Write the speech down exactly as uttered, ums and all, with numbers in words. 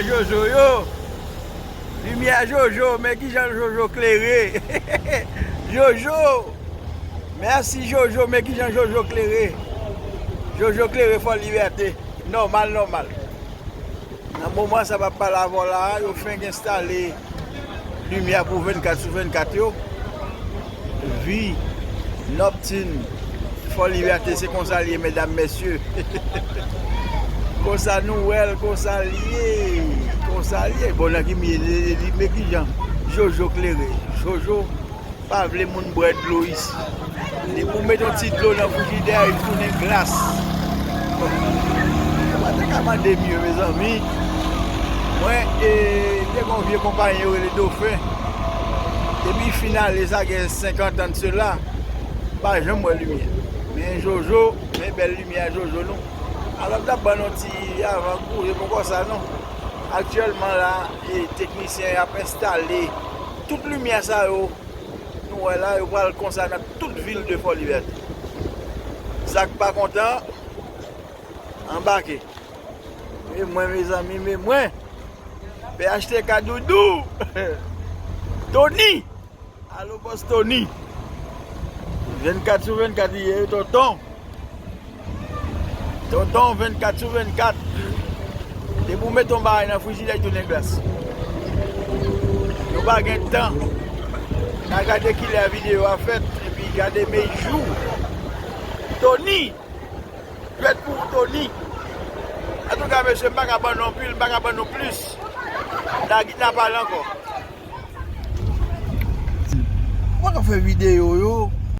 Jojo yo. Limyè Jojo, men kijan Jojo klere. Jojo. Mèsi Jojo, men kijan Jojo klere. Jojo klere Fò Libète. Nòmal, nòmal. Nan moman sa m ap pale avè w la a, yo fenk enstale limyè pou vennkat sou vennkat yo. Vi nòktin Fò Libète, se konsa l ye, medam, mesye. Konsa nou wè l, konsa l ye. Konsa l ye. Bon, nan ki mi-, li, li, men kijan Jojo klere. Jojo pa vle moun bwè dlo isi. Depi w met yon ti dlo nan frijidè, li tounen glas. Ou pa ta ka mande mye, mezanmi. Mwen, e, te gen yon vye konpayi yo rele Dofen. Depi fin ale sa gen senkant an de sela, m pa janm wè limyè. Men Jojo, men bèl limyè Jojo nou. Alò, m t ap ban nou ti avan kou, se poko sa non. Aktyèlman la, e, teknisyen y ap enstale tout limyè sa yo. Nou wè la, yo pral konsa nan tout vil de Fò Libète. Sa k pa kontan, anbake. Men mwen, mezanmi, men mwen. P H T K Doudou. Tony. Alo, bòs Tony. Vennkat sou vennkat li ye, tonton. Tonton, vennkat sou vennkat. Depi w met yon bagay nan frijidè, li tounen glas. Nou pa gen tan. N a gade kilè videyo a fèt, epi gade men jou. Tony! Jwèt pou ou, Tony! Antouka, mesye, m pa ka ban nou anpil, m pa ka ban nou plis. N a, n a pale ankò. Mwen ka fè videyo yo.